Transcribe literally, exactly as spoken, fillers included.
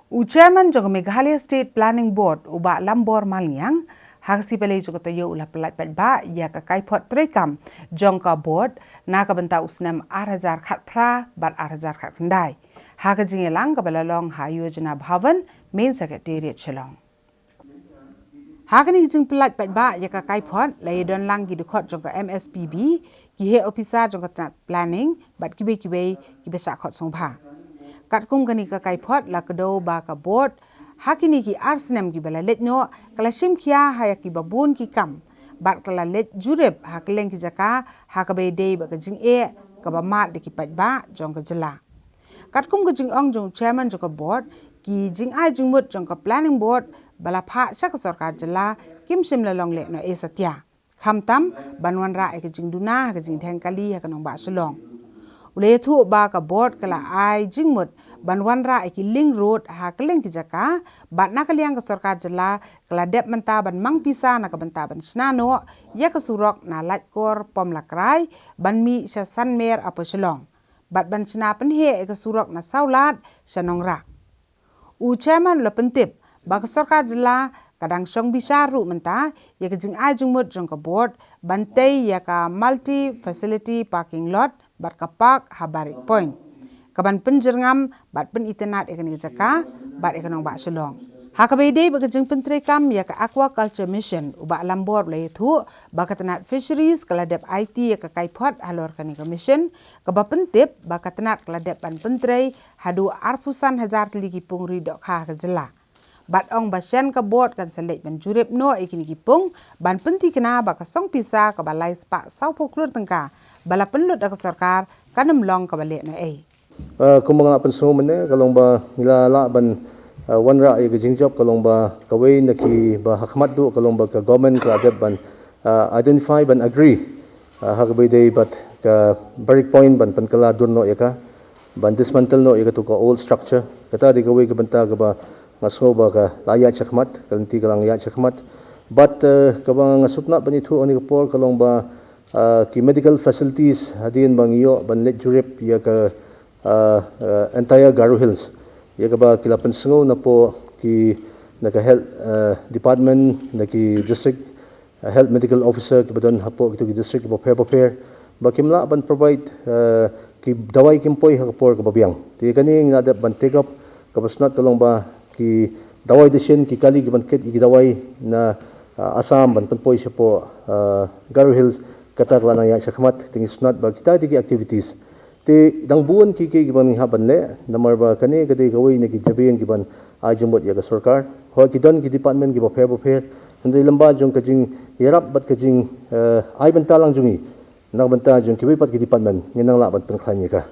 U Chairman jong ka Meghalaya State Planning Board, u Bah Lambor Malngiang, ha ka sngi Palei jong ka taïew u la pyllait paidbah ïa ka kaiphod treikam jong ka Board na ka bynta u snem ar hajar khatphra bad ar hajar khatkhyndai, ha ka jingïalang kaba la long ha Yojana Bhavan, Main Secretariat, Shillong. Ha kane ka jingpyllait paidbah ïa ka kaiphod la ïadon lang ki dkhot jong ka M S P B, ki heh ophisar jong ka tnat planning bad kiwei kiwei kiba shah khot sngewbha. Katkum kane ka kaiphod la kdew ba ka Board ha kine ki ar snem kiba la leit noh ka la shim khia ha ïa kiba bun ki kam bad ka la leit jurip ha kylleng ki jaka ha kaba ïadei bad ka jingeh kaba mad da ki paidbah jong ka jylla. Katkum ka jingong jong u Chairman jong ka Board, ki jingai jingmut jong ka Planning Board ba la phah sha ka Sorkar Jylla kim shym la long lehnohei satia, khamtam ban wanrah ïa ka jingduna ha ka jingdheng kali ha ka nongbah Shillong. U la ïathuh ba ka Board ka la ai jingmut ban wanrah ïa ki link road ha kylleng ki jaka, bad na ka liang ka Sorkar Jylla ka la dep mynta ban mang pisa na ka bynta ban shna noh ïa ka surok na Laitkor Pomlakrai ban mih sha Sanmer hapoh Shillong, bad ban shna pynheh ïa ka surok na Sawlad sha Nongrah. U Chairman u la pyntip ba ka Sorkar Jylla ka dang shong bishar ruh mynta ïa ka jingai jingmut jong ka Board ban tei ïa ka Multi Facility Parking Lot bad ka park ha Barik Point, kaban pynjyrngam bad pynitynnad ïa kane ka jaka bad ïa ka nongbah Shillong. Ha kaba ïadei bad ka jingpyntreikam ïa ka Aquaculture Mission, u Bah Lambor u la ïathuh ba ka tnat Fisheries ka la dep aiti ïa ka kaiphod halor kane ka mission, kaba pyntip ba ka tnat ka la dep ban pyntrei haduh arphew san hajar tylli ki pung ri dohkha ha ka jylla. Bad ong ba shen ka Board kan sa leit ban jurip noh ïa kine ki pung ban pynthikna ba ka song pisa kaba lai spah sawphew klur tyngka ba la pynlut da ka Sorkar kan ym long kaba lehnohei. Uh, kumba nga la pynsngew mynne, ka long ba ngi la lah ban, uh, wanrah ïa ka jingjop, ka long ba kawei na kiba hakhmat duh ka long ba ka government ka la dep ban, uh, identify, ban agree, uh, ha kaba ïadei bad ka Barik Point ban pynkylla dur noh ïa ka, ban dismantle noh ïa katu ka old structure. Kata dei kawei ka bynta kaba nga sngew ba ka la ïaid shakhmat, ka lynti ka la ïaid shakhmat. Bad, uh, kaba nga sngewtynnat ban ïathuh ha kane ka por ka long ba, uh, ki medical facilities hadien ba ngi ïoh ban leit jurip ïa ka, uh, uh, entire Garo Hills, ïa kaba ki la pynsngew napoh ki, na ka health, uh, department, na ki district, uh, health medical officer kiba don hapoh kitu ki district kiba pher ba pher, ba kim lah ban provide, uh, ki dawai kim poi ha ka por kaba biang. Te kane ngi la dep ban take up, kaba sngewtynnat ka long ba ki dawai dashin, ki kali kiban kit ïa ki dawai na, uh, Assam ban pynpoi shapoh, uh, Garo Hills, kata ka la nang ïaid shakhmat. Te ngi sngewtynnat ba kita dei ki activities. Te dang bun kiei kiei kiban ngi hap ban leh, namar ba kane ka dei kawei na ki jabieng kiban ai jingmut ïa ka Sorkar. Hooid, ki don ki department kiba pher ba pher, hynrei lyngba jong ka jingïarap bad ka jing, eh, ai bynta lang jong ngi na ka bynta jong kiwei pat ki department, ngin nang lah ban pynkhlaiñ ïa ka.